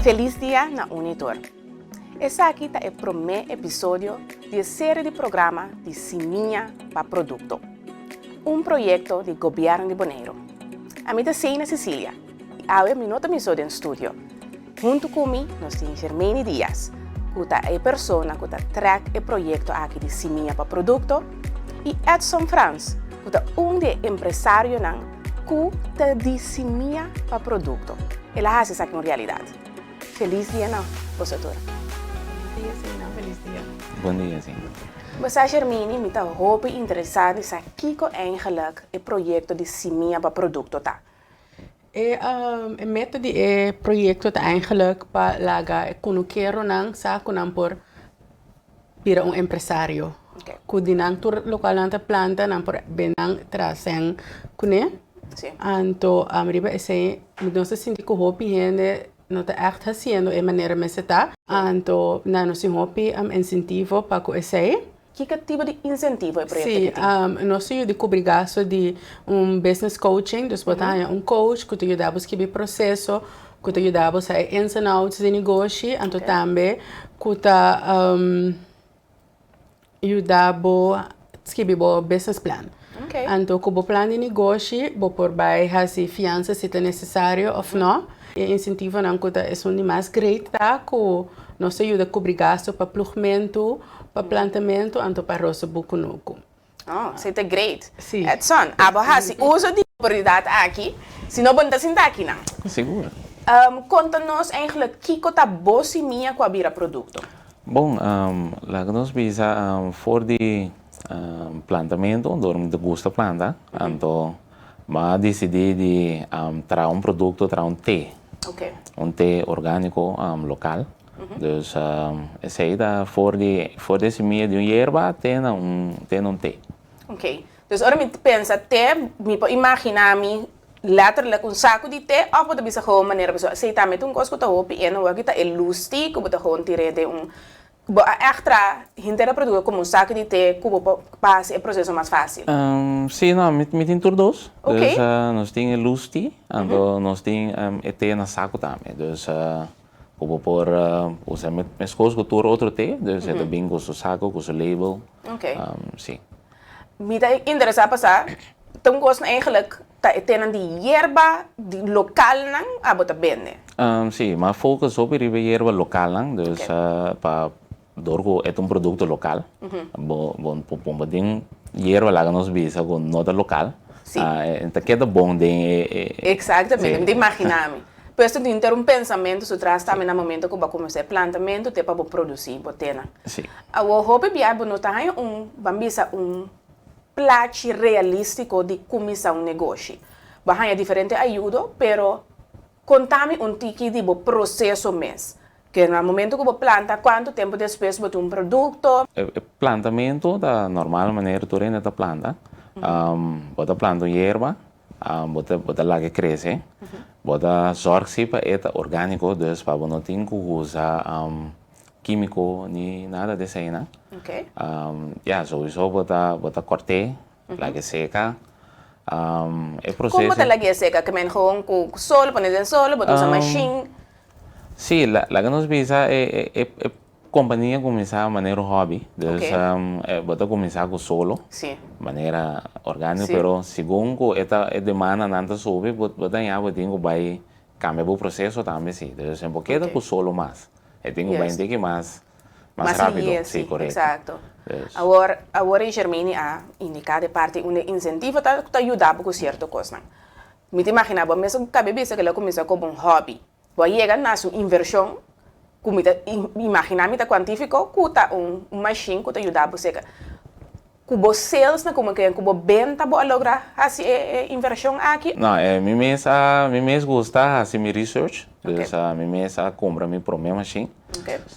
Felis dia na un i tur. Esaki ta e promé episodio di e serie di programa di Simia pa Produkto, un proyekto di Gobièrnu di Boneiru. Ami ta Seina Cecilia i awe mi no ta mi so den studio. Huntu ku mi nos tin Germaine Diaz, ku ta e persona ku ta trèk e proyekto aki di Simia pa Produkto, i Edson Frans, ku ta un di e empresarionan ku ta di Simia pa Produkto. El a hasi esaki un realidat. Felis dia na boso tur. Bon dia Sina, felis dia. Bon dia Sina. Bo sa Germini, mi ta hopi interesá di sa kiko eigenlijk e proyekto di Simia pa Produkto ta. E meta di e proyekto ta eigenlijk pa laga e kunukeronan sa ku nan por bira un empresario. Ku di nan tur lokual nan ta planta nan por bende nan traha sèn kuné. Anto riba esei nos ta sinti ku hopi hende no ta ègt hasiendo e manera mester ta. Anto nan nos tin hopi insentivo pa ku esei. Kiko tipo di insentivo e proyekto Sí, aki tin? nos ta yuda kubri gasto di un business coaching, dus bo ta haña un coach ku ta yuda bo skibi proseso, ku ta yuda bo sa e ins and outs di negoshi, anto tambe ku ta yuda bo skibi bo business plan. Anto ku bo plan di negoshi bo por bai hasi fiansa si ta nesesario òf no. E insentivonan ku ta esun di mas great ta ku nos ta yuda kubri gasto pa plugmentu, Pa plantamentu anto pa rosa bo kunuku. Oh, esei ta great. Si. Edson, abo hasi uso di oportunidat aki, si no bo no ta sinta akinan. Sigur. Konta nos eigenlijk kiko ta bo simia ku a bira produkto. Bon, laga nos bisa for di plantamentu, dor mi ta gusta planta, anto mi a disidí di traha un produkto, traha un te. Un te orgániko lokal. Dus esei ta for di for di e simia di un yerba te na un te na un te. Ok. Dus ora mi pensa te, mi por imagina mi letterlijk un saku di te of bo ta bisa gewoon manera pasobra esei tambe ta un kos ku ta hopi en awor ta e lusti ku bo ta gewoon tir'é den un bo a ègt traha henter a produkto komo un saku di te ku bo por pa hasi e proseso mas fásil. Sí, no, mi tin tur dos. Ok. Dus nos tin e lusti, anto nos tin e te na saku tambe. Dus Ku bo por usa meskos ku tur otro te, dus e ta bin ku su sako, ku su label. Ok. Si. Mi ta interesá pa sa, ta un kos eigenlijk ta e tenan di yerba di lokalnan abo ta bende? Si, m'a focus hopi riba e yerba lokalnan, dus pa dor ku e ta un produkto lokal, bo bo por pumba den yerba laga nos bisa ku no ta lokal, e ta keda bon den e. Exactamente, mi ta imagina mi. Pues tin ter un pensamentu su tras tambe na momento ku bo a kuminsá e plantamentu te pa bo produsí bo tenan. Awor hopi bia bo no ta haña un, ban bisa un plachi realístiko di kuminsá un negoshi. Bo a haña diferente ayudo, pero konta mi un tiki di bo proseso mes. Ke na momento ku bo planta, kuantu tempu despues bo tin un produkto? E plantamentu ta normal manera tur hende ta planta. Bo ta planta un yerba, bo ta bo ta laga e krese, bo ta zòrg si pa e ta orgániko, dus pa bo no tin ku usa kímiko ni nada di eseinan. Ya, souiso bo ta bo ta kòrt'é, laga e seka. E Kon bo proseso. ta laga e seka? Ke men gewoon ku sol, pone den sol, bo ta usa mashin? Sí, laga nos bisa e e e kompania kuminsá manera un hòbi. Dus bo ta kuminsá ku solo, manera orgániko, pero segun ku e ta e demandanan ta subi bo bo ta haña bo tin ku bai kambia bo proseso tambe sí. Dus bo keda ku solo mas, e tin ku bai un tiki mas mas rápido. Sí, korekto. Eksakto. Awor awor e Germini a indiká di parti un insentivo ta ta yuda bo ku sierto kosnan. Mi ta imaginá bo mes kabe bisa ku el a kuminsá komo un hòbi. Bo a yega na su invershon ku mi ta imaginá mi ta kuantifiko ku ta un mashin ku ta yuda bo seka. Ku bo sales na kuma ku bo benta bo a logra hasi e invershon aki? No, mi mes a mi mes gusta hasi mi research, dus mi mes a kumpra mi promé mashin.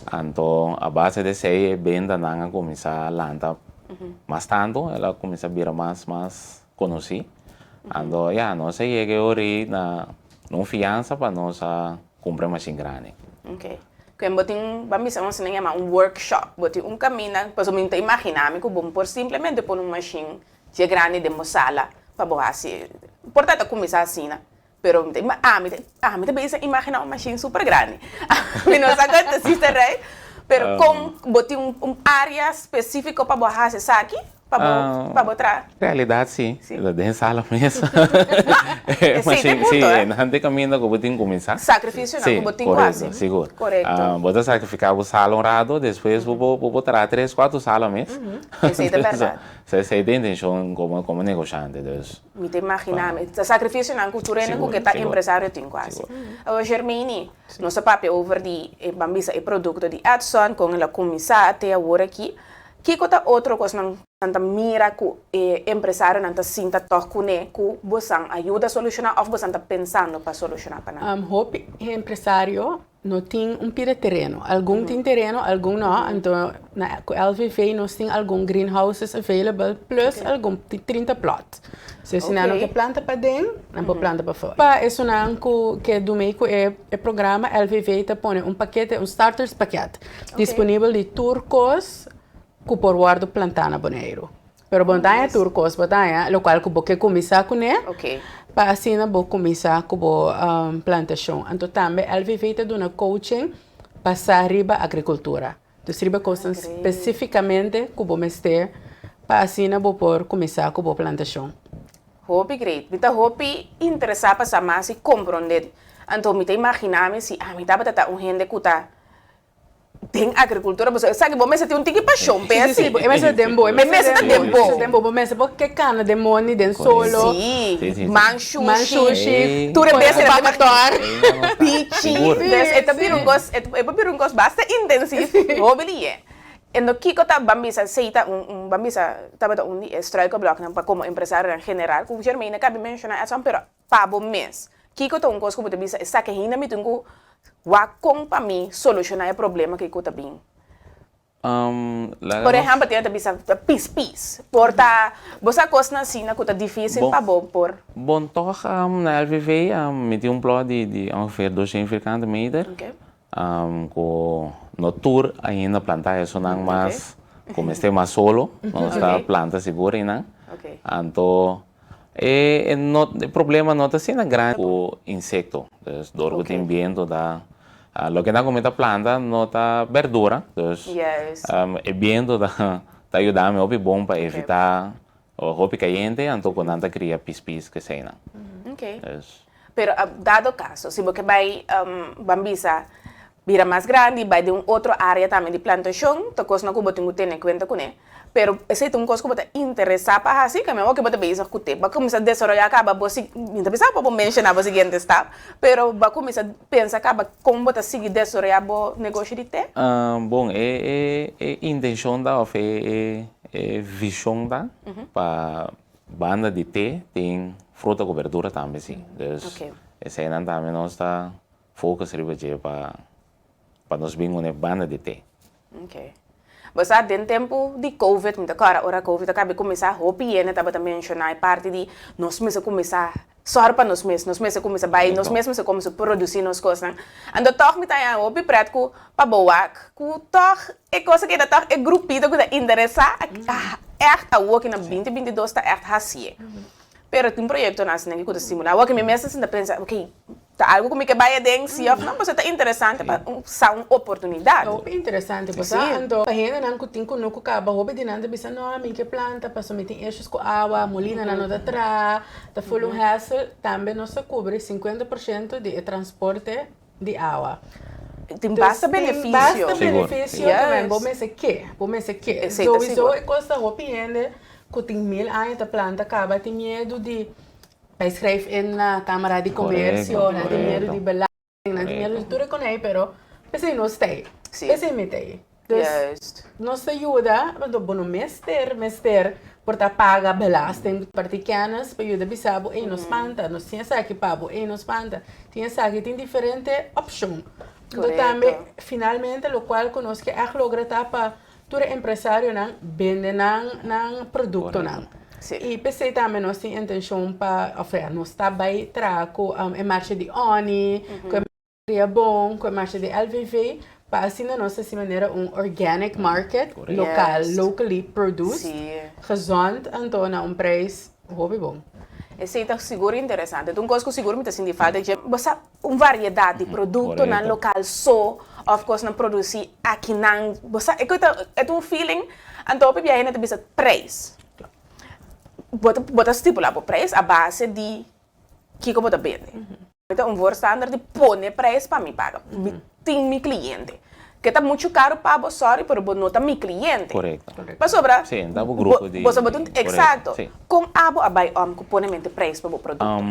Anto a base di esei e bentanan a kuminsá lanta mas tantu, el a kuminsá bira mas mas konosí. Anto ya, nos a yega e ora ei na un fiansa pa nos a kumpra e mashin grandi. Ok. Kuen bo tin, ban bisa un asina yama un workshop, bo tin un kaminda, pasobra mi ta imaginá mi ku bo por simplemente pone un mashin dje grandi den bo sala pa bo hasi, por ta ta kuminsá asina. Pero mi ta ima ami ta ami ta bisa imaginá un mashin super grandi. Mi no sa kon ta sista rei, pero kon bo tin un un área spesífiko pa bo hasi esaki? Pa bo pa bo traha? Realidat si, ta den sala mes. No, esei ta e punto, eh. Si, nan ta e kaminda ku bo tin kuminsá. Sakrifisionan ku bo tin ku hasi. Si, korekto, sigur. Korekto. Bo ta sakrifiká bo sala un rato, despues bo bo por traha tres, kuater sala mes. Esei ta bèrdat. Esei ta e intenshon komo komo negoshante, dus. Mi ta imaginá mi. Ta sacrificionan cu tur hende cu ke ta empresario tin cu haci. Awor Germaine, nos a papia over di e ban bisa e producto di Edson, con el a cuminsa te awor aki. Kico ta otro cosnan nan ta mira cu e empresarionan ta sinta tog cune cu bosan a yuda soluciona of bosan ta pensando pa soluciona pa nan? Hopi empresario No tin un pida tereno. Algun tin tereno, algun no. Anto na ku LVV nos tin algun greenhouses available plus algun tin 30 plot. So si nan no ke planta paden, nan por planta pafó. Pa esunnan ku ke dumei ku e e programa LVV ta pone un pakete, un starters pakket disponibel di tur kos ku por wòrdu plantá na Boneiru. Pero bo no ta haña tur kos, bo ta haña lokual ku bo ke kuminsá kuné pa asina bo kuminsá ku bo plantashon. Anto tambe LVV ta duna coaching basá riba agrikultura. Dus riba kosnan spesífikamente ku bo mester pa asina bo por kuminsá ku bo plantashon. Hopi great. Mi ta hopi interesá pa sa mas i komprondé. Anto mi ta imaginá mi si ami tabata ta un hende ku ta Den agricultura pasobra esaki bo mester tin un tiki pasion p'e asi. E mester ta den bo. E mester ta den bo. Den bo. Bo mester por ke kana den mondi, den solo. Si. Man shushi. Tur e bes ta bakator. Pichi. Dus e ta bira un kos, e por bira un kos basta intensief. Hopi di ye. Endo kiko ta ban bisa esei ta un un ban bisa tabata un di e struikelbloknan pa komo empresarionan general ku Germaine a kabi menshoná Edson pero pa bo mes. Kiko ta un kos ku bo ta bisa esaki ainda mi tin ku wak kon pa mi solushoná e problema ku ta bin? Por ehèmpel tin ta bisa pis pis. Por ta bo sa kosnan asina ku ta difísil pa bo por. Bon tòg na LVV mi tin un plòt di ongeveer 200 vierkante meter ku no tur ainda plantá esonan mas ku mester mas solo nos ta planta sigur einan. Anto E e no e problema no ta asina grandi ku insekto. Dus dor ku tin biento ta loke nan kuminta planta no ta berdura. Dus e biento ta ta yuda mi hopi bon pa evita hopi kayente anto ku nan ta kria pispis keseinan. Dus. Pero dado kaso si bo ke bai ban bisa bira mas grandi, bai den un otro área tambe di plantashon, ta kosnan ku bo tin ku tene kuenta kuné. Pero esei ta un kos ku bo ta interesá pa hasi, kami awor ke bo ta bezig ku te. Bo a kuminsá desaroyá kaba bo si, mi ta bisa bo pa bo menshoná bo siguiente stap, pero bo a kuminsá pensa kaba kon bo ta sigui desaroyá bo negoshi di te? Bon, e e e intenshon ta òf e e e vishon ta pa banda di te tin fruta ku berdura tambe si. Dus eseinan tambe nos ta Focus riba dje pa pa nos bin un e banda di te. Ok. Bo sa den tempu di covid, mi ta kòrda ora covid a kabi kuminsá hopi hende tabata menshoná e parti di nos mester kuminsá sòru pa nos mes, nos mester kuminsá bai, nos mes mester kuminsá produsí nos kosnan. Anto tòg mi ta haña hopi prèt ku pa bo wak ku tòg e kos a keda tòg e grupito ku ta interesá ègt awoki na 2022 ta ègt hasié. Pero tin proyektonan asina ku ta stimulá. Awor ke mi mes ta sinta pensa, ok, Ta algu ku mi ke bai aden si òf no? Pasobra ta interesante pa sa un oportunidat. Ta hopi interesante bo sa. Anto pa hendenan ku tin kunuku kaba hopi di nan ta bisa no mi ke planta pasobra mi tin issues ku awa, molinanan no ta traha, ta full un hassle. Tambe nos ta kubri 50% di e transporte di awa. Tin basta benefisio. Tin basta benefisio tambe. Bo mester ke, bo mester ke. Souiso e kos ta hopi hende ku tin mil aña ta planta kaba tin miedu di Bai schrijf in na Camara di Comercio, nan tin miedu di belasting, nan tin miedu di tur e konei, pero p'esei nos ta ei. P'esei mi ta ei. Dus nos ta yuda, pasobra bo no mester mester por ta paga belasting parti kennis pa yuda bisa bo, ey no spanta, nos tin esaki pa bo, ey no spanta, tin esaki, tin diferente opshon. Anto tambe finalmente lokual ku nos ke ègt logra ta pa Tur e empresarionan bende nan nan produktonan. I p'esei tambe nos tin intenshon pa, òf sea, nos ta bai traha ku e marsha di Oni, ku e marsha di Bon, ku e marsha di LVV, pa asina nos hasi manera un organic market lokal, locally produced, gezond, anto na un prijs hopi bon. Esei ta sigur interesante. Ta un kos ku sigur mi ta sinti falta dje. Bo sa un variedat di produktonan lokal so òf kosnan produsí akinan. Bo sa e ta e ta un feeling. Anto hopi biaha hende ta bisa preis. Bo ta bo ta stipulá bo preis a base di kiko bo ta bende. Mi ta un voorstander di pone prijs pa mi paga. Mi tin mi cliente. Ke ta muchu caro pa bo, sorry, pero bo no ta mi cliente. Correcto. Pasobra, Sí, ta bo grupo di. Bo sa bo ta un, Correcto, exacto. sí. Con abo a bay om cu ponemente prijs pa bo producto?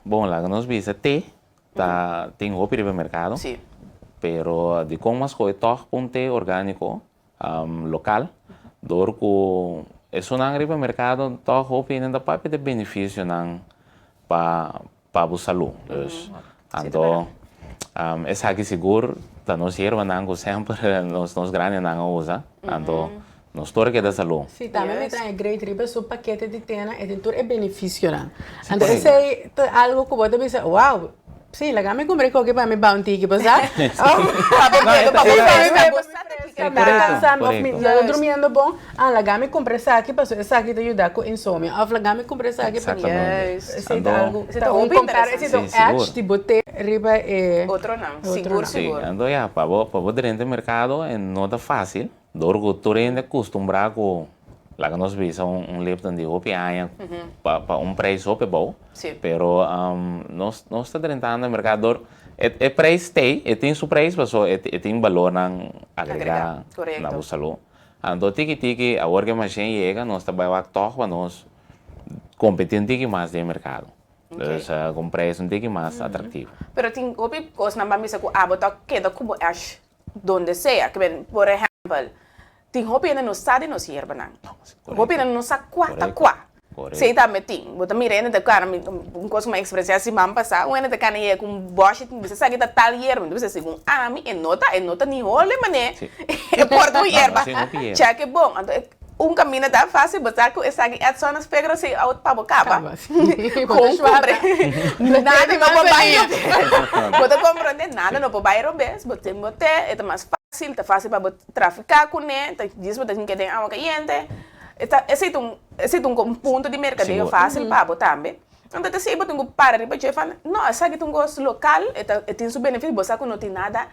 Bon, laga nos bisa te ta tin hopi riba e mercado. Sí. Pero dicon mas scoge tog pa un te organico local dor cu esunnan riba e mercado tog hopi hende ta papia di beneficionan pa pa bo salú. Dus, anto esaki sigur ta nos yerbanan ku semper nos nos grandinan a usa. Anto nos tur a keda salú. Sí, tambe mi ta agree riba su pakete di tena e tin tur e benefisionan. Anto esei ta algo ku bo ta bisa, wow, sí, laga mi kumpra e koki pa mi baha un tiki, bo sa? Pa bo bebe, pa bo bebe, bo sa ta kiko Mi ta kansa òf mi no ta durmiendo bon, ah, laga mi kumpra esaki pasobra esaki ta yuda ku insomnio. Òf laga mi kumpra esaki pa. Exactamente. Esei ta algu, ta un compara, esei ta un edge di bo te riba e otronan, sigur sigur. Sí, anto ya, pa bo, pa bo drenta e merkado e no ta fásil, dor ku tur hende a kustumbrá ku, laga nos bisa un un Lipton di hopi aña pa pa un preis hopi abou, pero nos nos ta drentando e merkado dor e e preis t'ei, e tin su preis paso e e tin balornan agregá na bo salú. Anto tiki tiki awor ku e mashin yega nos ta bai wak tòg pa nos Competi un tiki mas den mercado. Dus cu un prijs un tiki mas atractivo. Pero tin hopi cosnan ban bisa cu abo ta keda cu bo ash donde sea. Ke men, por ehempel, tin hopi hende no sa di nos yerbanan. Hopi hende no sa cua ta cua. Esey tambe tin. Bo ta mira hende ta cana, un cos cu mi a experiencia siman pasa, un hende ta cana yega cu un boshi, ta bisa esaki ta tal yerba. Mi ta bisa segun ami e no ta, e no ta ni hole mane e por ta un yerba. Check e bon. Anto e. Un kaminda ta fásil, bo sa ku esaki Edson a spera si out pa bo kaba. Kon kubre? Nada no por bai robes. Bo ta komprondé? Nada no por bai robes. Bo tin bo te, e ta mas fásil, ta fásil pa bo trafiká kuné, ta djis bo ta hinka den awa kayente. E ta, esei ta un, esei ta un punto di merkadeo fásil pa bo tambe. Anto ta esei bo tin ku para riba dje van, no, esaki ta un kos lokal, e ta, e tin su benefisio, bo sa ku no tin nada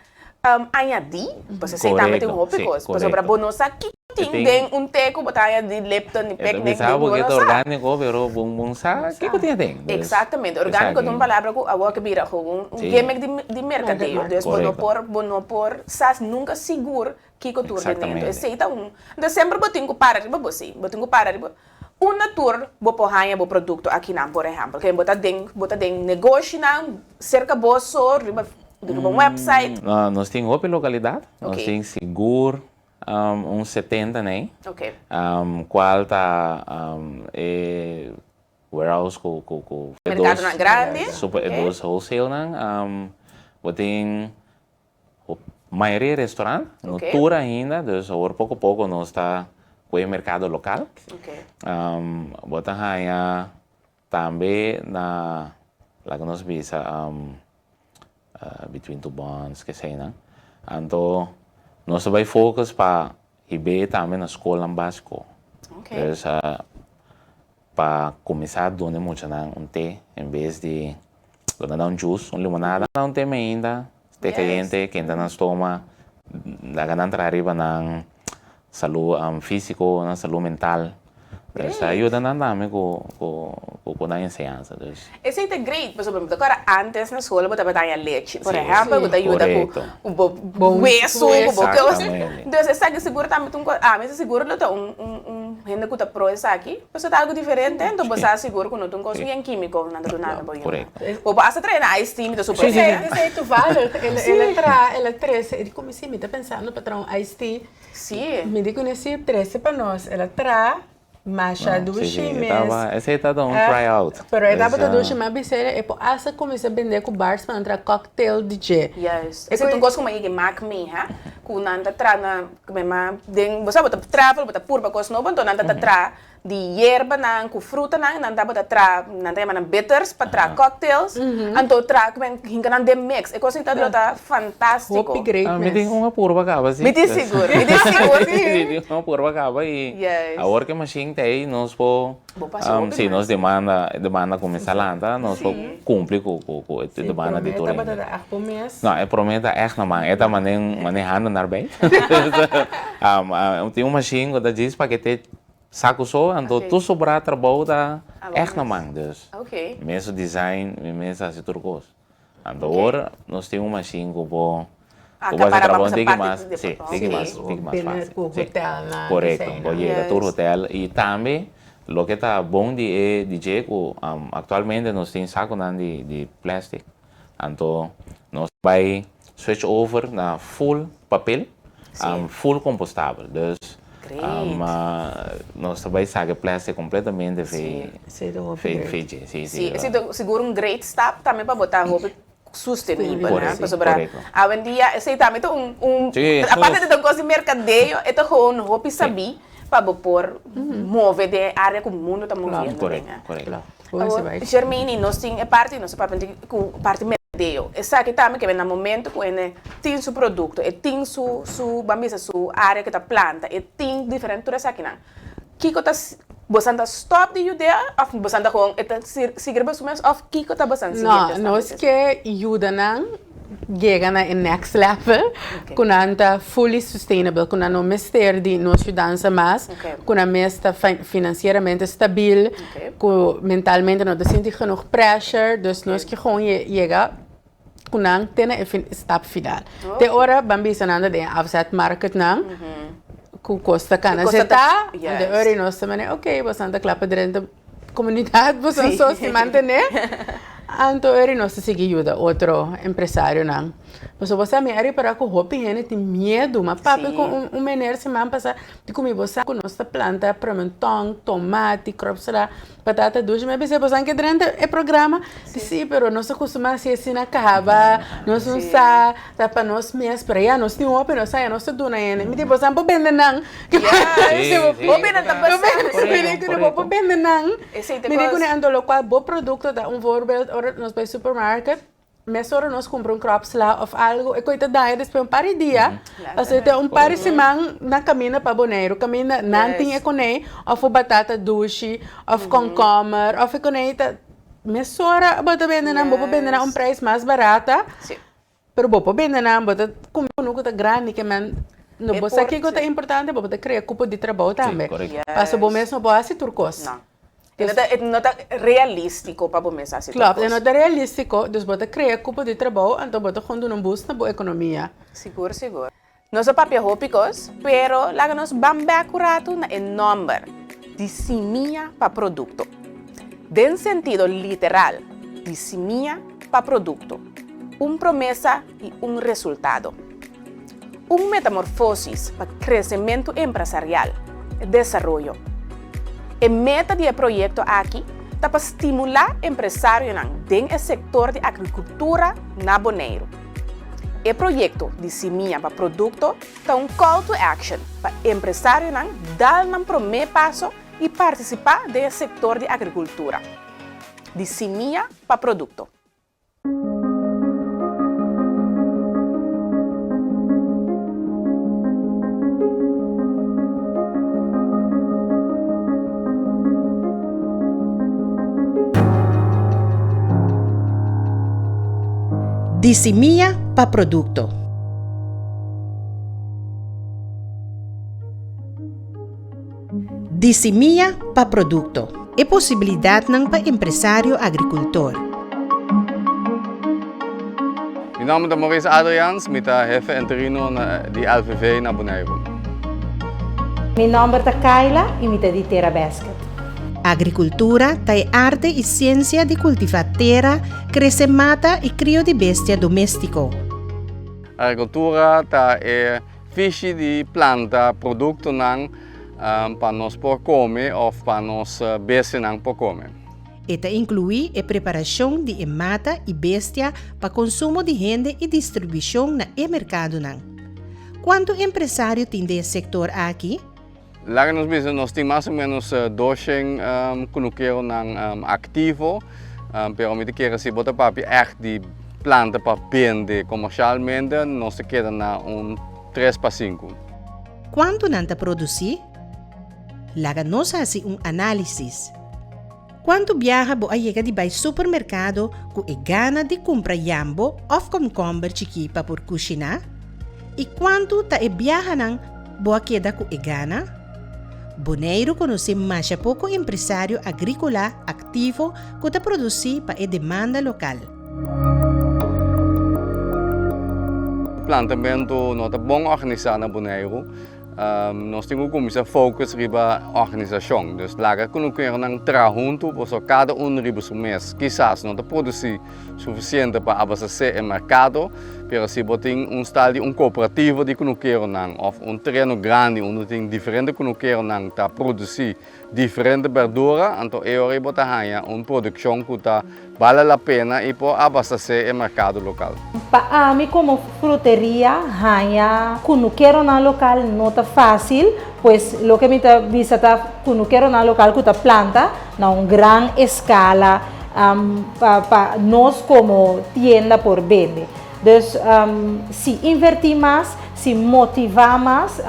añadí, pasobra esei tambe tin hopi kos, pasobra bo no sa kiko tin den un te ku bo ta añadí Lipton ni Picnic, bo no sa. Orgániko, pero bo no sa kiko tin aden. Eksaktamente, orgániko ta un palabra ku awor ke bira un gimmick di merkadeo, dus bo no por, bo no por sa nunka sigur kiko tur den dentro, esei ta un, entonces semper bo tin ku para riba bo si, bo tin ku para riba unda tur bo por haña bo produkto akinan, por ehèmpel, ke bo ta den, bo ta den negoshinan serka bo so riba riba un website. No, nos tin hopi lokalidat, nos tin sigur un setenta nei, kual ta e warehouse ku ku ku e dos Merkadonan grandi, super e dos wholesalenan, bo tin Mayoria restaurant no tur ainda, dus awor poko poko nos ta ku e merkado lokal. Bo ta haña tambe na laga nos bisa Between Two Bonds keseinan. Anto nos ta bai focus pa hib'é tambe na skolnan básiko. Dus Pa kuminsá duna e muchanan un te en bes di duna nan un jus, un limonada. Un te mainta, te kayente, kenta nan stoma, laga nan traha riba nan salú físiko, nan salú mental. Dus a yuda nan tambe ku ku nan enseñansa. Dus. Esei ta great, pasobra mi ta kòrda ántes na skol bo tabata haña lechi, por ehèmpel, ku ta yuda ku bo wesu, ku bo kos. Dus esaki sigur tambe ta un kos, ami ta sigur lo ta un un hende ku ta pro esaki, pasobra ta algu diferente, enton bo sa sigur ku no ta un kos bien kímiko nan ta dunando bo yu. Bo por asta trae na ice tea, mi ta super Esei esei toevallig, el a traha, el a trese, e di ku mi si, mi ta pensando pa traha un ice tea, mi di ku ne si, trese pa nos, el a traha. Masha dushi mes. Esei tabata un try out. Pero e tabata dushi mi a bisa e por asta kuminsá bende ku bars pa nan traha cocktail di dje. Juist. Esei ta un kos ku mi a yega mak mi ha. Ku nan ta traha na ku mi ma den bo sa bo ta travel bo ta purba kos nobo anto nan ta traha. di yerbanan ku frutanan, nan tabata traha, nan ta yama nan bitters pa traha cocktails, anto traha ku men hinka nan den mix, e kos ei ta lo ta fantástiko. Hopi great Mi mes. tin un apuro pa kaba si. Mi tin sigur, mi tin sigur. Mi tin un apuro pa kaba i Yes. awor ku e machine ta ei nos por Bo pasa hopi si mas. nos demanda, e demanda kuminsá lanta nos por kumpli ku ku ku e Si, demanda di promé tur tabata hende. ta ègt bo mes. No, e promé ta ègt na man, e ta manen manehando naar bij. Tin un machine ku ta djis pa ke te Saku so, anto tur sobrá trabou ta ègt na man. Dus, mi mes su design, mi mes hasi tur kos. Anto awor nos tin un mashin ku por ku por hasi trabou un tiki mas, si, tiki mas, tiki mas fásil. Si, korekto, por yega tur hotel. I tambe loke ta bon di e di dje ku aktualmente nos tin sakunan di di plastic. Anto nos bai switch over na full papel, full compostabel. Dus nos ta bai saka e plastic completamente fei fei dje. Si, esei ta sigur un great stap tambe pa bo ta hopi sustenibel, ne? Pasobra awendia esei tambe ta un un aparte di ta un kos di merkadeo e ta gewoon hopi sabí pa bo por move den e area ku mundu ta moviendo den. Awor, Germaine, nos tin e parti, nos ta papia di ku parti merkadeo. Esaki tambe ke na momento ku ene tin su produkto, e tin su, su, ban bisa su area ku ta planta, e tin diferente tur esakinan. Kiko ta, bosan ta stòp di yud'é òf bosan ta gewoon e ta sigui riba su mes òf kiko ta bosan siguiente No, nos ke yuda nan yega na e next level ku nan ta fully sustainable, ku nan no mester di nos yudansa mas, ku nan mes ta financieramente stabil, ku mentalmente no ta sinti genoeg pressure, dus nos ke gewoon yega ku nan te na e stap final. Te ora ban bisa nan ta den e afzetmarktnan ku kos ta kana seta, de ora nos ta mane ok boso ta kla pa drenta Komunidat boso so si mantené, anto eri nos ta sigui yuda otro empresarionan. Pasobra bo sa mi a ripará ku hopi hende tin miedu, ma papia ku un meneer siman pasá di ku mi bo sa ku nos ta planta promentòn, tomati, kròpsla, patata dushi, mi a bisa boso ke drenta e programa? Di si, pero nos a kustumá hasi asina kaba, nos no sa. Ta pa nos mes, pero ya nos tin hopi, nos sa ya nos ta duna hende. Mi di boso por bende nan. Hopi nan ta basa. Bo por bende nan. Mi di kuné anto lokual bo produkto ta un voorbeeld ora nos bai supermarket, mesora nos kumpra un kropsla òf algu e koi ta daña despues un par di dia, pasobra ta un par di siman nan kaminda pa Boneiru, kaminda nan tin e konei òf un batata dushi òf kònkòmer òf e konei ta mesora bo ta bende nan, bo por bende nan un prijs mas barata. Pero bo por bende nan, bo ta kume kunuku ta grandi ke men no bo sa kiko ta importante, bo ta krea kupo di trabou tambe. Pasobra bo mes no por hasi tur kos. No. E no ta, e no ta realístiko pa bo mes hasi tur kos. Klopt, e no ta realístiko, dus bo ta krea kupo di trabou, anto bo ta gewoon duna un boost na bo ekonomia. Sigur, sigur. Nos a papia hopi kos, pero laga nos ban bek un ratu na e nòmber di simia pa produkto. Den sentido literal, di simia pa produkto, un promesa i un resultado. Un metamorfósis pa kresementu empresarial, desaroyo. E meta di e proyekto aki ta pa stimulá empresarionan den e sektor di agrikultura na Boneiru. E proyekto di Simia pa Produkto ta un call to action pa empresarionan dal nan promé paso i partisipá den e sektor di agrikultura. Di Simia pa Produkto. Di simia pa produkto. Di simia pa produkto. E posibilidatnan pa empresario agrikultor. Mi nòmber ta Maurice Adriaans, mi ta hefe interino di LVV na Boneiru. Mi nòmber ta Kayla i mi ta di Tera Basket. Agrikultura ta e arte i siensia di kultivá tera, krese mata i krio di bestia doméstiko. Agrikultura ta e fishi di planta produktonan pa nos por kome òf pa nos bestianan por kome. E ta inkluí e preparashon di e mata i bestia pa konsumo di hende i distribushon na e merkadonan. Kuantu empresario tin den e sektor aki? Laga nos bisa nos tin mas o menos doshen kunukeronan aktivo, pero mi ta kere si bo ta papia ègt di planta pa bende komershalmente nos ta keda na un tres pa sinku. Kuantu nan ta produsí? Laga nos hasi un análisis. Kuantu biaha bo a yega di bai supermerkado ku e gana di kumpra yambo òf komkomber chikí pa por kushiná? I kuantu ta e biahanan bo a keda ku e gana? Boneiru konosé masha poko empresario agríkola aktivo ku ta produsí pa e demanda lokal. Plantamentu no ta bon organisá na Boneiru. Nos tin ku kuminsá focus riba organisashon. Dus laga kunukeronan traha huntu pasobra kada un riba su mes kisas no ta produsí sufisiente pa abastesé e merkado, pero si bo tin un stal di un kooperativa di kunukeronan òf un tereno grandi unda tin diferente kunukeronan ta produsí diferente berdura, anto e ora ei bo ta haña un produkshon ku ta bale la pena i por abastesé e merkado lokal. Pa ami komo fruteria haña kunukeronan lokal no ta fásil, pues loke mi ta bisa ta kunukeronan lokal ku ta planta na un gran eskala pa pa nos komo tienda por bende. Dus si invertí mas, si motivá mas,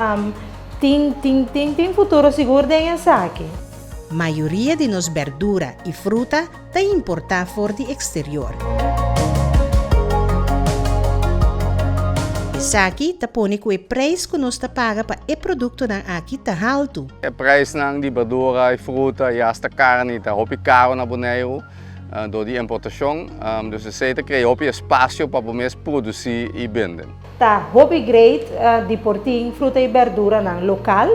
Tin, tin, tin, tin futuro sigur den esaki. Mayoria di nos berdura i fruta ta importá for di eksterior. Esaki ta pone ku e preis ku nos ta paga pa e produktonan aki ta haltu. E preisnan di berdura i fruta i asta karni ta hopi karu na Boneiru dor di importashon. Dus esei ta krea hopi espasio pa bo mes produsí i bende. Ta hopi great di por tin fruta y berduranan local.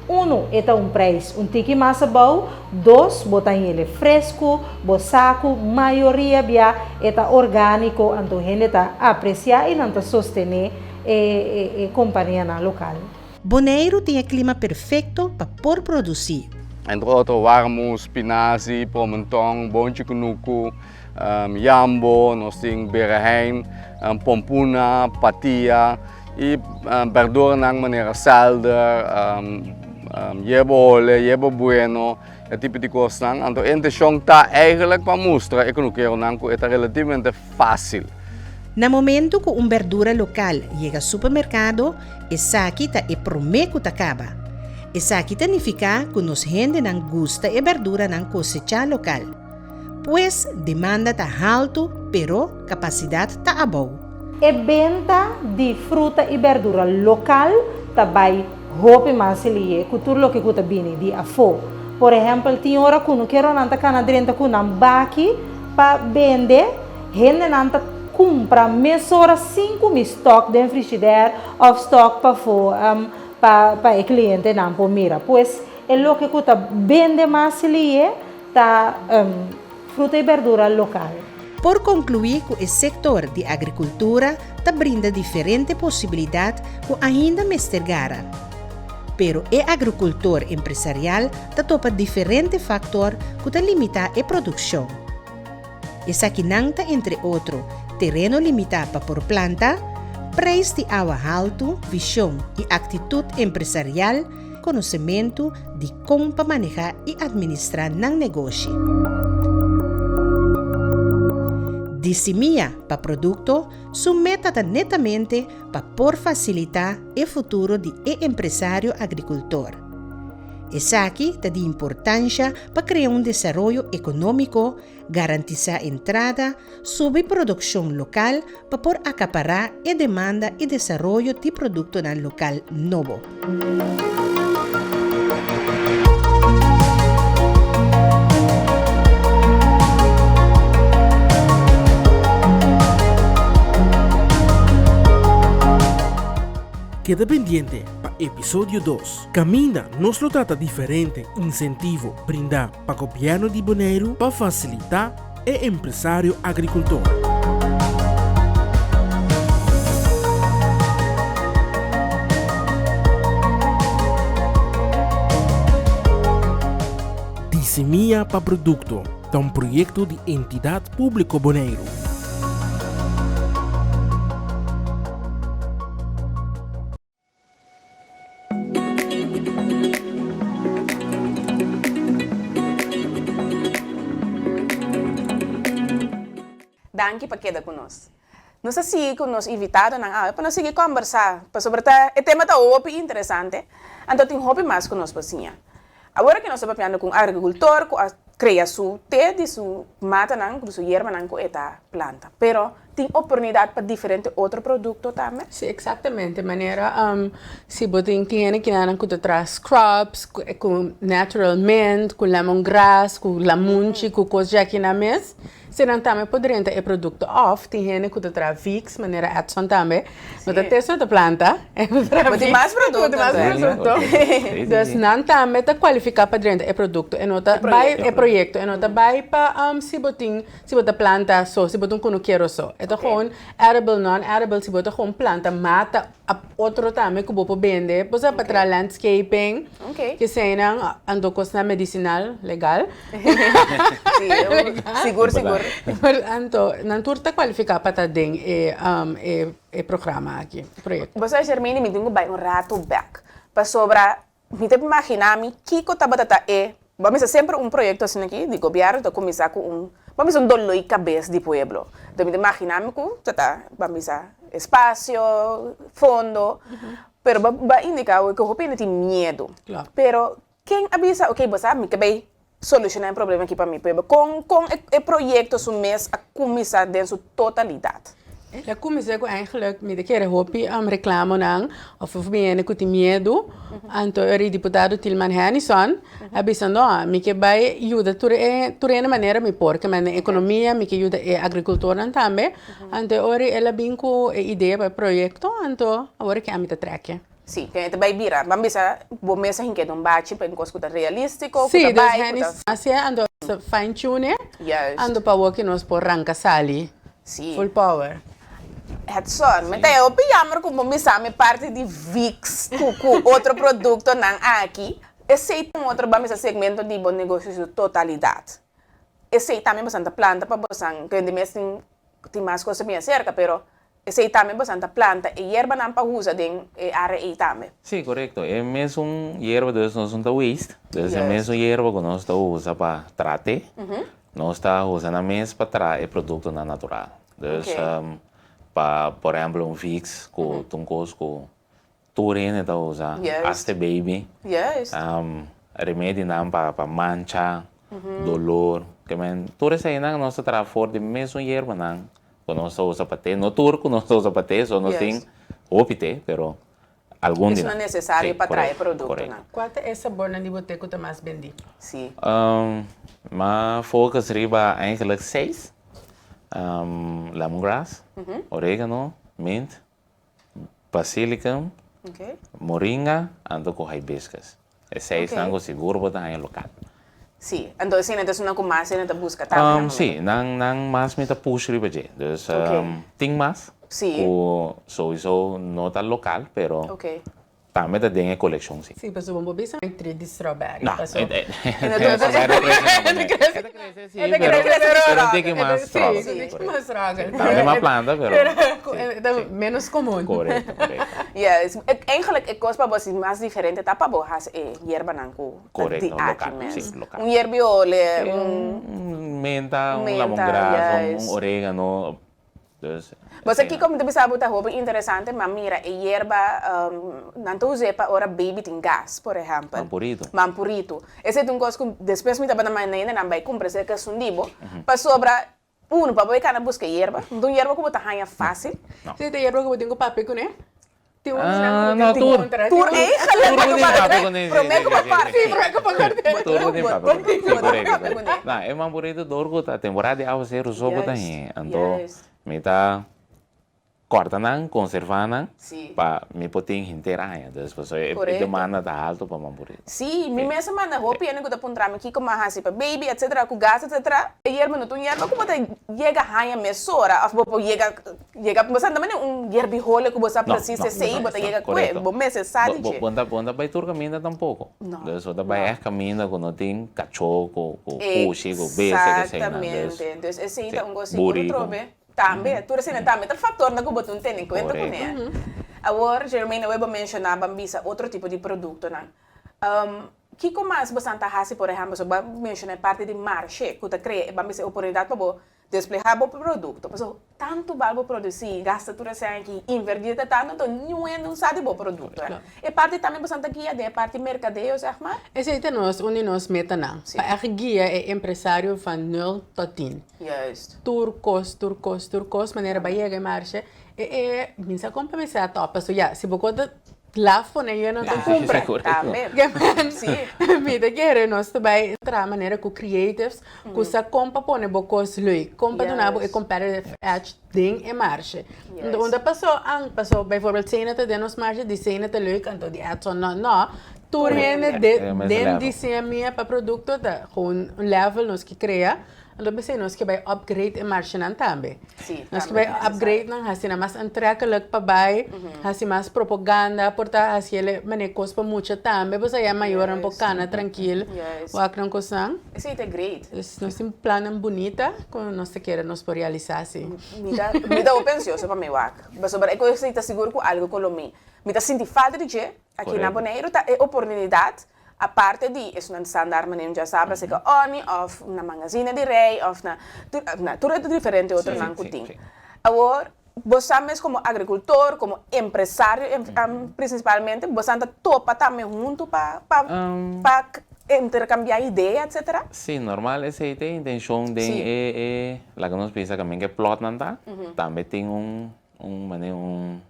Uno, e ta un prijs un tiki mas abou. Dos, bo ta hele fresco, bo sa cu mayoria bia e ta organico, anto hende ta aprecia y nan ta sostene e e companianan local. Boneiru tin e klima perfekto pa por produsí. Entre otro warmu, spinazi, promenton, bonchi kunuku, Yambo, nos tin berehein, pompuna, patia i berduranan manera selder, yerba hole, yerba bueno, e tipo di kosnan. Anto e inteshon ta eigenlijk pa mustra e kunukeronan ku e ta relativamente fásil. Na momentu ku un berdura lokal yega supermerkado, esaki ta e promé ku ta kaba. Esaki ta nifiká ku nos hendenan gusta e berduranan kosechá lokal. Pues demanda ta haltu pero kapasidat ta abou. E benta di fruta i berdura lokal ta bai hopi mas liye ku tur loke ku ta bini di afó. Por ehèmpel tin ora ku nukeronan ta kana drenta ku nan baki pa bende, hendenan ta kumpra mesora sin ku mi stòk den frishidèr òf stòk pafó pa e klientenan por mira. Pues e loke ku ta bende mas liye Ta fruta i berdura lokal. Por konkluí ku e sektor di agrikultura ta brinda diferente posibilidat ku ainda mester gara. Pero e agrikultor empresarial ta topa diferente faktor ku ta limitá e produkshon. Esakinan ta entre otro tereno limitá pa por planta, preis di awa haltu, vishon i aktitut empresarial, konosementu di kon pa manehá i administrá nan negoshi. Di simia pa produkto, su meta ta netamente pa por fasilitá e futuro di e empresario agrikultor. Esaki ta di importansha pa krea un desaroyo ekonómiko Garantisá entrada, subi produkshon lokal pa por akapará e demanda i desaroyo di produktonan lokal nobo. Keda pendiente pa episodio dos, kaminda nos lo trata diferente insentivo brindá pa gobièrnu di Boneiru pa fasilitá e empresario agrikultor. Di Simia pa Produkto ta un proyekto di Entidat Públiko Boneiru. Danki pa keda ku nos. Nos ta sigui ku nos invitadonan awe pa nos sigui kòmbersá pasobra ta e tema ta hopi interesante anto tin hopi mas ku nos por siña. Awor aki nos ta papiando ku un agrikultor ku a krea su te di su matanan, di su yerbanan ku e ta planta. Pero tin oportunidat pa diferente otro produkto tambe? Sí, eksaktamente. Manera si bo tin cliente kinanan ku ta traha scrubs ku natural mint, ku lemongrass, ku lamunchi, ku kos djaki nan mes. Si nan tambe por drenta e produkto òf tin hende ku ta traha Vicks manera Edson tambe no ta te so ta planta e ta traha Bo tin mas produkto Bo tin mas produkto dus nan tambe ta kualifiká pa drenta e produkto e no ta bai e proyekto e no ta bai pa si bo tin si bo ta planta so si bo ta un kunukero so e ta gewoon edible non edible si bo ta gewoon planta mata otro tambe ku bo por bende bo sa pa traha landscaping keseinan anto kosnan medisinal legal. Sí, sigur sigur. Anto nan tur ta kualifiká pa ta den e e programa aki, e proyekto. Bo sa Shermini mi tin ku bai un ratu bèk pasobra mi ta imaginá mi kiko tabata ta e bo a misa semper un proyekto asina aki di gobièrnu ta kuminsá ku un bo a misa un doló i kabes di pueblo. Enton mi ta imaginá mi ku ta ta bo a misa espasio, fondo, pero bo a indiká ku hopi hende tin miedu. Pero Ken a bisa, ok, bo sa, mi ke bay soluciona e problema aki pa mi pueblo. Con, con e proyecto su mes a cuminsa den su totalidad? El a cuminsa cu eigenlijk mi ta kere hopi reclamonan of of hende cu tin miedu. Anto e diputado Tilman Hennyson a bisa no, mi ke bay yuda tur e tur hende manera mi por, ke men den economia mi ke yuda e agricultornan tambe. Anto e ora el a bin cu e idea pa e proyecto, anto awor ke ami ta trek. Sí, ken e ta bai bira. Ban bisa bo mes a hink'é den un bachi pa un kos ku ta realístiko, ku Sí, ta dus bai, ku Henny ta. hasié anto fine tune Juist. anto pa wou ki nos por ranka sali Sí. full power. Edson, mi ta e hopi jammer ku bo misa mi parti di Vicks ku ku otro produktonan aki. Esei ta un otro ban bisa segmento di bo negoshi su totalidat. Esei tambe bosan ta planta pa bosan, kende mes tin tin mas kos ta bin aserka, pero Esei tambe bosan ta planta e yerbanan pa usa den e área ei tambe. Sí, korekto. E mesun yerba dus nos no ta waste. Dus e mesun yerba ku nos ta usa pa traha te, nos ta usa nan mes pa traha e produktonan natural. Dus pa por ehèmpel un Vicks ku ta un kos ku Tur hende ta usa, hasta e baby. Remedinan pa mancha, dolor, ke men tur eseinan nos ta traha for di mesun yerbanan ku nos ta usa pa te. No tur ku nos ta usa pa te, so nos tin hopi te, pero algun di nan. Esnan nesesario pa traha e produktonan. Kua ta e sabornan di bo te ku ta mas bendí? M'a focus riba eigenlijk seis, lemongrass, oregano, mint, Basilicum, moringa anto ku hibiscus. E seisnan ku sigur bo ta haña lokal. Sí, anto esei nan ta esunnan ku mas hende ta buska tambe na momento. Sí, nan nan mas mi ta push riba dje. Dus tin mas ku souiso no ta lokal pero Tambe ta den e kolekshon si. Si, pasobra bo bisa mi tree di strawberry. No, paso. e ta krese si, pero pero un tiki mas struggle. Si, un tiki mas struggle. Tambe mas planta, pero. Pero ta menos komun. Korekto, korekto. Yes, eigenlijk e kos pa bo si mas diferente ta pa bo hasi e yerbanan ku ta di aki mes. Korekto, lokal, si, lokal. Un yerbi ole, un. Un menta, un lemongrass, un oregano. Dus, Bo sa kiko mi ta bisa bo ta hopi interesante? Ma mira e yerba nan ta us'é pa ora baby tin gas, por ehèmpel. Mampurito. Mampurito. Esei ta un kos ku despues mi tabata manda hende nan bai kumpra esei ke esun di bo, pasobra uno pa bo e kana buska e yerba, no ta un yerba ku bo ta haña fásil. No. Esei ta yerba ku bo tin ku papia kuné? Tin un Ah, no, tur. Tur eigenlijk. Tur bo tin papia kuné. Promé ku bo kòrta. Sí, promé ku bo kòrta. Tur bo tin papia kuné. Sí, korekto, korekto. No, e mamburito dor ku ta temporada di awaseru so bo ta hei. Anto mi ta kòrta nan, konservá nan pa mi por tin henter aña. Dus pasobra e demanda ta haltu pa mamburito. Sí, mi mes a manda hopi hende ku ta puntra mi kiko mi a hasi pa baby etcetera, ku gas etcetera. E yerba no ta un yerba ku bo ta yega haña mesora òf bo por yega yega bo sa no ta manera un yerbi hole ku bo sa presis esei bo ta yega kue, bo mester sa di dje. Bo bo no ta bai tur kaminda tampoko. No. Dus bo ta bai ègt kaminda ku no tin kachó, ku ku pushi, ku bestia, ku eseinan. Eksaktamente. Dus esei ta un kos sigur trobe. Tambe, tur esei tambe ta factornan cu bo tin tene en cuenta cune. Awor, Jermaine, awe bo menciona ban bisa otro tipo di productonan. Kico mas bosan ta haci, por ehempel, so bo a menciona e parti di marshe cu ta crea e ban bisa e oportunidad pa bo. Desplegá bo produkto. Pasobra tantu bal bo produsí, gasta tur esei aki, invertí ta tantu, anto niun hende no sa di bo produkto. E parti tambe boso ta guia den e parti merkadeo, zeg maar. Esei ta nos, un di nos metanan, pa ègt guia e empresario van nul tot tien. Juist. Tur kos, tur kos, tur kos, manera bo a yega e marshe, e e mi sa kon pa mi sa tòp, pasobra ya, si bo kon ta Laf pone yo no ta cumpra. Tambe. Sí. Mi ta kere nos ta bai traha manera cu creatives cu sa con pa pone bo cos leuk, con pa duna bo e competitive edge den e marshe. Enton unda paso an paso bijvoorbeeld Sena ta den nos marshe, di Sena ta leuk anto di Edson no. No, tur hende den diseña mia pa producto ta gewoon un level nos ke crea. Anto p'esei nos ke bai upgrade e marshenan tambe. Nos ke bai upgrade nan, hasi nan mas antrekkelijk pa bai, hasi mas propaganda, por ta hasi el manera kos pa mucha tambe, pasobra ya mayornan por kana trankil, wak nan kosnan. Esei ta great. Dus nos tin plannan bunita ku nos ta kere nos por realisá si. Mi ta mi ta hopi ansioso pa mi wak, pasobra e kos ei ta sigur ku algu ku lo mi mi ta sinti falta di dje aki na Boneiru ta e oportunidat Aparte di esunnan standaard manera un djasabra seka Oni of na Mangazina di Rey of na na tur e diferente otronan ku tin. Awor bo sa mes komo agrikultor, komo empresario prinsipalmente bo sa ta topa tambe huntu pa pa pa interkambiá idea etcetera? Sí, normal esei ta e intenshon den e e laga nos bisa kaminda ku e plotnan ta, tambe tin un un manera un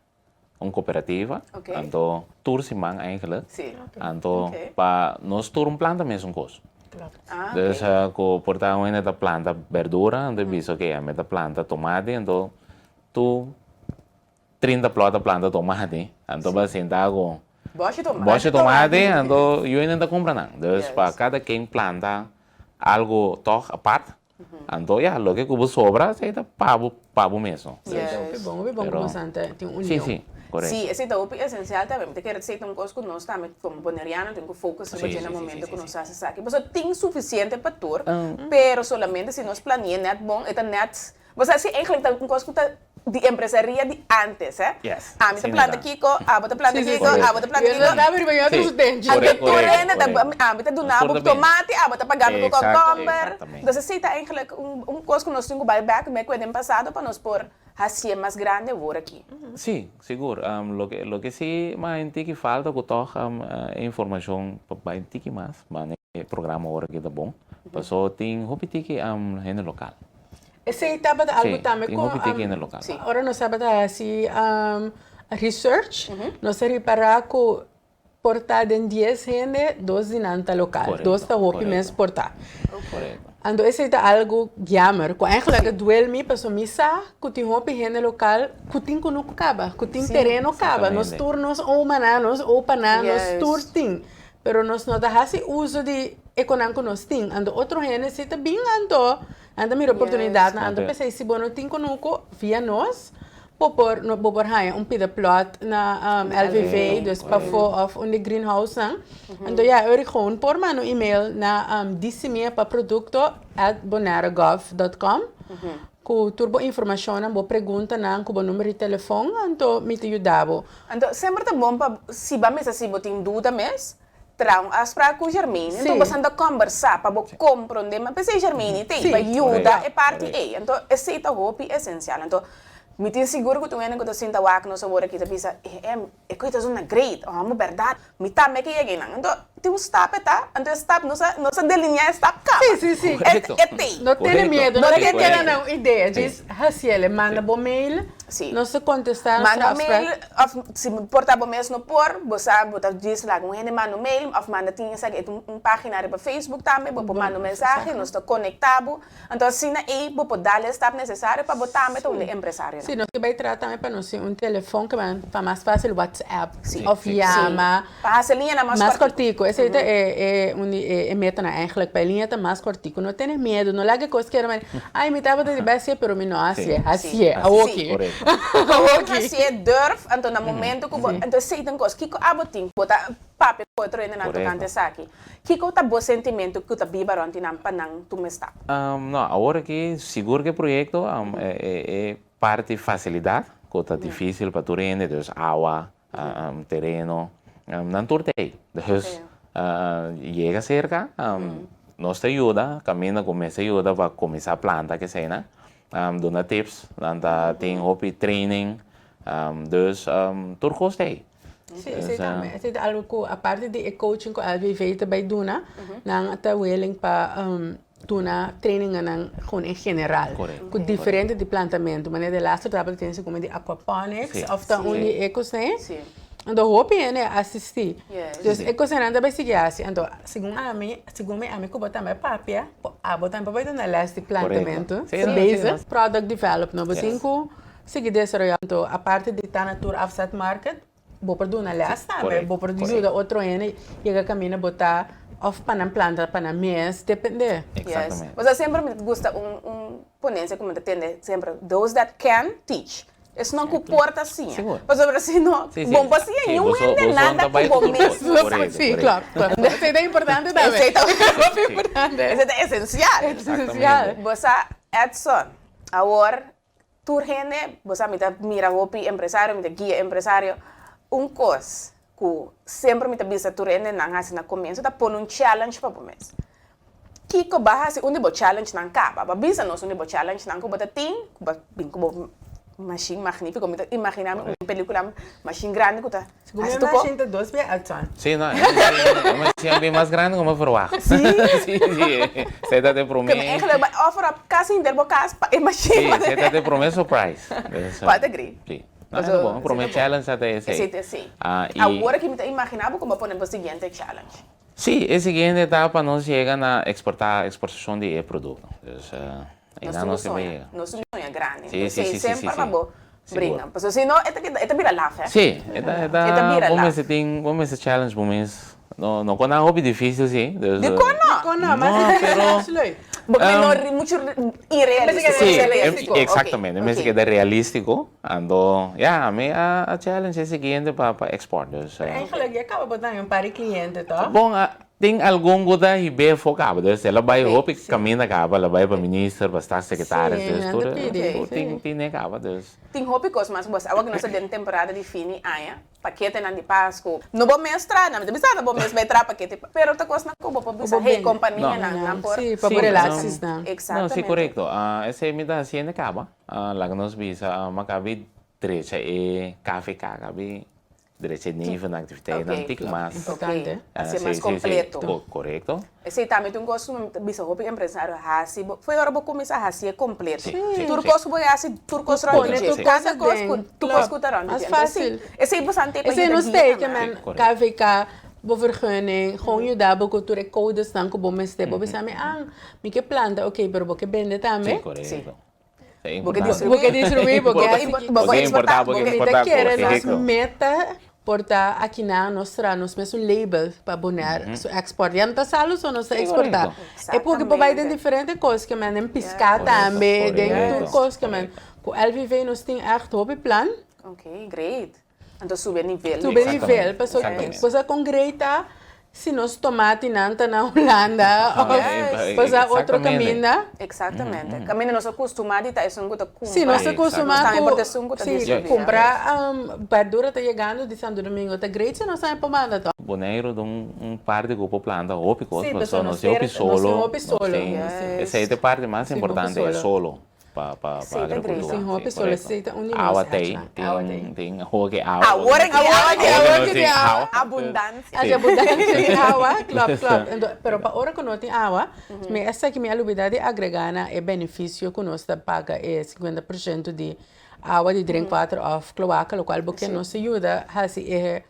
un cooperativa, anto tur siman eigenlijk, anto pa nos tur un planta mesun cos. Dus cu por ta un hende ta planta berdura, anto e bisa ok, ami ta planta tomati, anto tur 30 plot ta planta tomati, anto bo a sinta cu boshi tomati, anto yu hende ta cumpra nan. Dus pa cada ken planta algo toch apart, Anto ya, loke ku bo sobra esei ta pa bo, pa bo mesun. Sí, ta hopi bon, hopi bon ku Pero, boso ta tin un sí, union. sí, korekto. Sí, esei ta hopi esensial tambe. Mi ta kere esei ta un kos ku nos tambe komo boneriano tin ku focus riba Sí, dje na sí, sí, momento sí, ku sí, nos sí. hasi esaki. Pasobra tin sufisiente pa tur, pero solamente si nos plania nèt bon, e ta nèt, bo sa si eigenlijk ta un kos ku ta di empresaria di antes, eh. Yes, Ami ta asina planta ta. kiko, abo ta planta Sí, sí, kiko, sí. abo ta planta Yo kiko. no ta riba yo Sí, otro tenchi. Anto correcto, tur correcto, hende ta, correcto. ami ta duna Nos bo tur ta bini. tomati, abo ta paga mi ku Exacto, komkomber. exactamente. Entonces esei ta eigenlijk un un kos ku nos tin ku bai bek me ku den pasado pa nos por hasié mas grande awor aki. Sí, sigur. Loke loke sí mas un tiki falta ku tòg e informashon pa bai un tiki mas, ma e programa awor aki ta bon, paso tin hopi tiki hende lokal. Esei tabata algu Sí, tambe tin ku hopi tiki hende lokal. ora nos tabata hasi research, nos a ripará ku Por ta den dies hende, dos di nan ta lokal. Dos ta hopi mes por ta. Anto esei ta algu jammer ku eigenlijk a duel mi pasobra mi sa ku tin hopi hende lokal ku tin kunuku kaba, ku tin tereno kaba. Nos tur nos omanan, nos opanan, nos tur tin. Pero nos no ta hasi uso di e konan ku nos tin. Anto otro hende si ta bin anto nan ta mira oportunidatnan. Anto p'esei si bo no tin kunuku via nos, Bo por no bo por haña un pida plot na LVV, dus pafó of un di greenhousenan. Anto ya e ora gewoon por manda un email na disimiapaproducto@bonairagov.com ku tur bo informashonnan, bo preguntanan ku bo number di telefon, anto mi ta yuda bo. Anto semper ta bon pa si bo a mester si bo tin duda mes, Traha un afspraak ku Germaine, enton bo santa kombersá pa bo komprondé, ma p'esei Germaine t'ei pa yuda e parti ei. Anto esei ta hopi esensial. Anto mi tin sigur ku tur hende ku ta sinta wak nos awor aki ta bisa, e e koe ta zona great, oh amo bèrdat, mi tambe ke yega einan. Anto tin un stap e ta, anto e stap nos a nos a delineá e stap kaba. E t'ei. No tene miedu, no ke keda na un idea, djis hasiel, manda bo mail. Sí. Nos ta contesta nos Manda afspraak. mail of si por ta bo mes no por, bo sa bo ta djis laga un hende manda un mail of manda tin esaki e ta un pagina riba Facebook tambe bo por manda un mensahe nos ta conecta bo anto asina ey bo por dal e stap necesario pa bo tambe ta un di empresarionan. Sí, nos ke bay traha tambe pa nos tin un telefon ke ban pa mas facil WhatsApp of yama. Pa hasi liñanan mas Mas kòrtiku. Esei ta e e un di e metanan eigenlijk. Pa e liña ta mas kòrtiku. No tene miedu, no laga e kos keda manera, ai mi tabata di bai hasié pero mi no a hasié. Hasié, awoki. Awoki. Hasié, durf, anto na momento ku bo, anto esei ta un kos. Kiko abo tin? Bo ta papia ku otro hendenan tokante esaki. Kiko ta bo sentimentu ku ta biba rònt di nan pa nan tuma e stap? No, awor aki sigur ku e proyekto e parti fasilidat ku ta difísil pa tur hende, dus awa, tereno, nan tur ta ei. Dus yega serka, nos ta yuda, kaminda ku mester yuda pa kuminsá planta keseinan. Duna tips, nan ta tin hopi training, dus tur kos ta ei. Sí, esei tambe. Esei ta algu ku aparte di e coaching ku LVV ta bai duna, nan ta willing pa duna trainingennan gewoon en general. Ku diferente di plantamentu. Manera de laatste tabata tin segun di aquaponics òf ta un di e kosnan ei. Anto hopi hende a asistí. Dus e kosnan ta bai sigui hasi. Anto segun ami, segun mi ami ku bo tambe a papia, abo tambe por bai duna les di plantamentu. Bezig. Product development. Bo tin ku sigui desaroyá. Anto aparte di ta na tur afzet market, bo por duna les tambe. Bo por yuda otro hende yega kaminda bo ta òf pa nan planta pa nan mes, depende. Yes. Osea semper mi ta gusta un ponencia ku mi ta tende semper, those that can teach. Esnan ku por ta siña. Pasobra si no, bon pa siña niun hende nada ku bo mes. Sí, klòp, klòp. Esei ta importante tambe. Esei ta hopi importante. Esei ta esensial. Esensial. Bo sa, Edson, awor tur hende, bo sa mi ta mira hopi empresario, mi ta guia empresario, un kos ku semper mi ta bisa tur hende nan hasi na komienso ta pone un challenge pa bo mes. Kiko ba hasi un di bo challenge nan kaba? Ba bisa nos un di bo challenge nan ku bo ta tin, ku ba bin ku bo machine magnifico. Mi ta imagina mi un pelicula machine grandi ku ta Segun hasi mi tur ko. machine ta dos bia Edson. Sí, no, e machine a bin mas grandi ku mi verwacht. Sí? Sí, sí. Esei ta e prome. Ke mi eigenlijk bai offer op kasi henter bo kas pa e machine. Sí, esei ta e prome surprise. Cual ta grei? Sí. No, e ta bon. E prome challenge ta esei. Esei ta esei. Awor aki mi ta imagina bo ku bo pone bo siguiente challenge. Sí, e siguiente etapa nos yega na exporta, exportacion di e producto. Dus Nos einan tin ku nos tin soña, yega. nos tin ku soña grandi. Sí, sí, P'esei sí, sí, sí, semper sí. pa bo Sigur. bringa. Pasobra si no e ta keda, e ta bira laf, hè. Sí, e ta, e E ta ta, bira bo laf. mester tin, bo mester challenge bo mes. No, no con nan hopi dificil sí, dus. Dikon no? Dikon no? Mas No, e pero. absoluut. Bo ke no muchu irrealistico. Sí, Realistico, ok, exactamente, mester ok. keda realistico. Anto, ya, mi a challenge e siguiente pa pa export, dus. Pero eigenlijk ya caba bo taña un par di cliente, toch? Bon, tin algun cu ta hib'é afo caba, dus el a bay hopi caminda caba, el a bay pa minister, pa staatssecretaris, Sí, dus nan tur ta pidi, tur sí. tin tin e caba, dus. Tin hopi cos mas bo sa, awor cu nos ta den temporada di fin di aña, paketenan di Pascu, no bo mes traha, nan mi ta bisa no bo mes bay traha pakete, pero ta cosnan cu bo por bisa, hey, companianan, nan por. Sí, pa bo relaties nan. No, sí, Exactamente. corecto. Esey mi ta haciendo caba. Laga nos bisa makabi drecha e KVK, kabi drecha e nevenactiviteitnan tik mas. Importante. Hasi mas completo. Corecto. Esei tambe ta un cos cu mi ta bisa hopi empresario hasi, bo foi ora bo cuminsa hacié completo. Tur cos cu bo hasi, tur cos rond di dje. Cada cos cu, tur cos cu ta rond di dje. Mas facil. Esei bo san te pa Esei yuda no guia steken tambe. men KVK, bo vergunning, gewoon yuda bo cu tur e codesnan cu bo mester. Bo bisa mi, ah, mi ke planta, ok, pero bo ke bende tambe. Si, corecto. Bo ke distribuí. Bo ke distribuí, bo ke importá, bo ke Mi ta exportá, kere nos korekto. meta por ta akinan nos traha nos mes un label pa Bonaire su export. Ya no ta salu so nos ta Sí, exportá. korekto. E porque por bai den Exactamente. diferente kos ke men, den piská Korekto, tambe, den tur korekto, kos ke men. korekto. Ku LVV nos tin ègt hopi plan. Ok, great. Anto subi e nivel. Subi e nivel, Exactamente, pasobra exactamente. bo sa kon great ta si nos tomatinan ta na Hulanda Ah, of eh, pasa otro exactamente. kaminda. Exactamente. Kaminda nos a kustumá di ta esun ku ta kumpra. Si, nos ta kustumá Nos tambe ku por ta esun ku ta si, distribuí. kumpra berdura ta yegando di Santo Domingo. Ta great si nos tambe por manda to. Boneiru ta un parti ku por planta hopi kos, Sí, pasobra pasobra nos nos tin hopi tera, nos tin solo, hopi nos solo. tin, Yes. esei ta e parti mas Sí, hopi importante, e solo. solo. Pa pa Sí, pa ta great. agricultura. Sin hopi Sí, solo correcto. esei ta un di nos Awa tei, hachnan. Awa tei. tin tin awor ke awa. Awor ke Awor awa ke awor ke tin awa. Abundancia. Haci abundancia di awa, klop klop. Ento, pero pa ora ku no tin awa, mi esaki mi a lubida di agrega na e beneficio ku nos ta paga e 50% di awa di drinkwater of kloaka, lokual bo ke nos ta yuda hasi e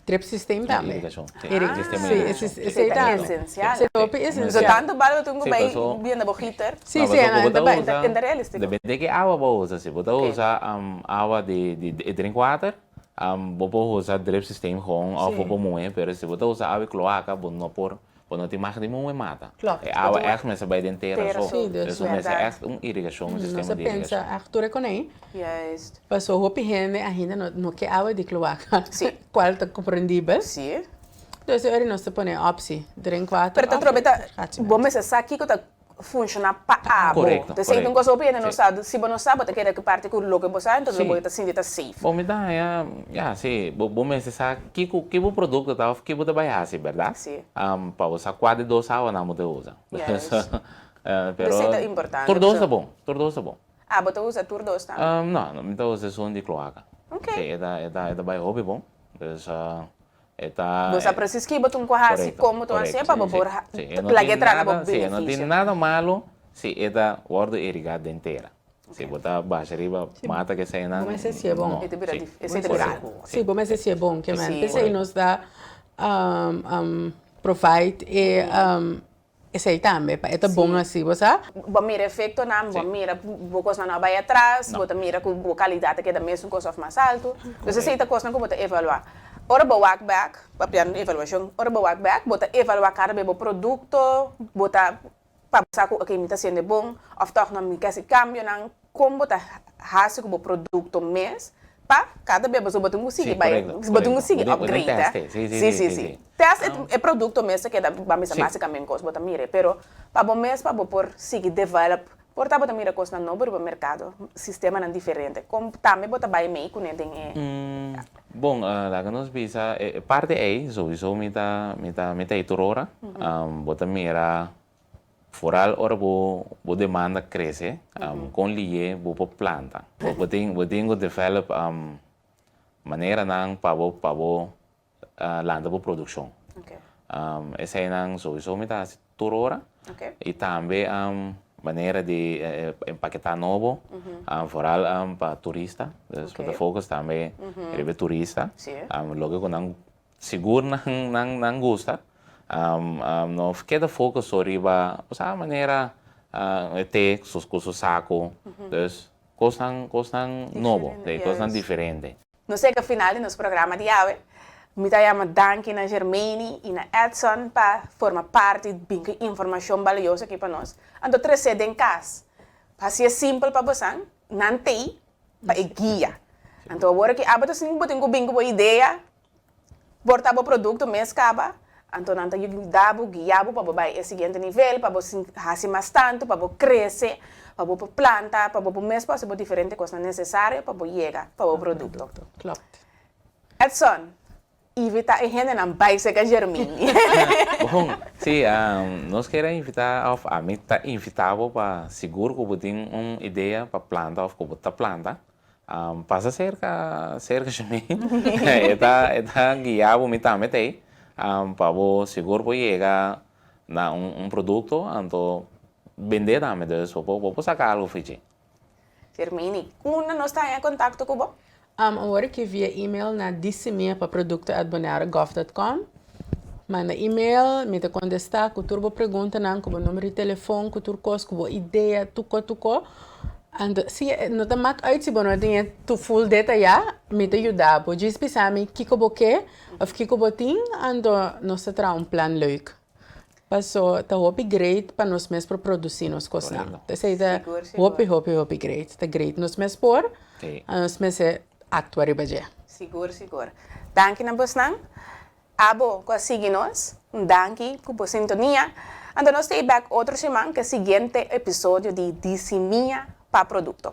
Drip systeem tambe. Irrigacion. Sí, Irri- sistema sí, de irrigacion. ese- ese Ta tambe. esencial. Ese hopi So esencial. tanto bal bo tin ku Sí, bai paso- bienda bo heater. Sí, No, sí, paso no, ku bo ta ta bai. usa, Enta realistico. depende ki awa bo usa. Si bo ta Ok. usa um, awa di, di, di drinkwater, um, bo por usa drip systeem gewoon of Sí. bo por muhe, pero si bo ta usa awa di kloaka, bo no por Bo no tin mag di muhe mata. Klopt. E awa echt mester bai den tera Tera so. so. Sí, dus Dus un mester Berdad. echt un irrigacion, un Nos sistema a di pensa irrigacion. echt tur e konei. Juist. Paso hopi hende ainda no no ke awa di kloaka. Sí. Kual ta komprendibel. Sí. Dus e ora nos ta pone optie, drinkwater Pero ta of trobe ta, gatje bo mester sa kiko ta funciona pa abo. Correcto, Entonces ei correcto. tin cos hopi hende no Sí. sa. Si bo no sa, bo ta kere ki parti cu loke bo sa, entonces Sí. bo ta sinti ta safe. Bo mi ta haña, ya, sí, bo bo mester sa kiko ki bo producto ta of ki bo ta bai hasi, berdad? Sí. Pa bo sa kua di dos awanan bo ta usa. Juist. Pero Esei ta importante, tur dos pasobra ta bon, tur dos ta bon. Abo ta usa tur dos tambe? No, mi ta usa esun di kloaka. Ok. Sí, e ta, e ta, e ta bai hopi bon. Dus e ta. Bo sa precies ki bo tin ku hasi, kon bo tin hasié pa bo por laga e traha na bo beneficio. Sí, no tin nada malo si e ta wòrdu irigá den tera. Si bo ta basha riba mata ke eseinan, Bo mester sié bon. no. E ta bira dif, esei ta bira algu. Sí, bo mester sié bon ke men. P'esei nos ta provide e Esei tambe, pa e ta bon asi, bo sa. Bo mira efectonan, bo mira bo cosnan no a bay atras, bo ta mira cu bo calidad ta keda mesun cos of mas alto. Dus esey ta cosnan cu bo ta evalua. Ora bo wak bek, papiando di evaluacion, ora bo wak bek, bo ta evalua cada bes bo producto, bo ta pa bo sa cu ok mi ta haciendo e bon of toch no mi ke haci cambionan, con bo ta haci cu bo producto mes pa cada bes bo tin cu sigui bay, bo tin cu sigui upgrade. Si, si, si. Test e producto mes ta keda ban bisa basicamente cos bo ta mira pero pa bo mes pa bo por sigui develop por ta bo ta mira cosnan nobo riba mercado sistemanan diferente con tambe bo ta bay mey cune den e. Bon laga nos bisa e parti ey souiso mi ta mi ta mi ta ey tur ora bo ta mira foral ora bo bo demanda crece con liye bo por planta bo tin bo tin cu develop maneranan pa bo pa bo lanta bo produkshon. Eseinan souiso mi ta hasi tur ora i tambe manera di empaketá nobo, foral pa turista, dus bo ta focus tambe riba e turista, loke ku nan sigur nan gusta, no keda focus so riba osea manera e te ku su saku, dus kosnan kosnan nobo, kosnan diferente. Nos yega final di nos programa di awe. Mi ta yama danki na Germaine i na Edson pa forma parti bin ku informashon balioso aki pa nos. Anto tres'é den kas. Hasié simpel pa bosan, nan t'ei pa e guia. Anto awor aki abo ta sinti ku bo tin ku bin ku bo idea, por ta bo produkto mes kaba, anto nan ta yuda bo, guia bo pa bo bai e siguiente nivel, pa bo hasi mas tantu, pa bo krese, pa bo por planta, pa bo por mes por hasi bo diferente kosnan nesesario pa bo yega pa bo produkto. Klopt. Edson, invita e hendenan bai serka Jermini. Bon, si, nos kier a invita of ami ta invita bo pa sigur ku bo tin un idea pa planta of ku bo ta planta, pasa serka serka Jermini. E ta e ta guia bo, mi tambe ta ei, pa bo sigur por yega na un produkto anto bendé tambe dus bo por bo por saka algu for dje. Germini, unda nos ta haña kontakto ku bo? Awor ki via email na disimiapaproducto@bonaire.gov.com. Manda email, mi ta kontestá ku tur bo preguntanan, ku bo number di telefon, ku tur kos, ku bo idea, tuko tuko. Anto si no ta mak uit si bo no tin e tur full detayá, mi ta yuda bo. Djis bisa mi kiko bo ke òf kiko bo tin, anto nos ta traha un plan leuk. Paso ta hopi great pa nos mes por produci nos cosnan. Esey ta hopi hopi hopi great. Ta great nos mes por, nos mester actua riba dje. Sigur sigur. Danki na bosnan. Abo cu a sigui nos, un danki cu bo sintonia. Anto nos ta e back otro siman cu e siguiente episodio di Di Simia pa Producto.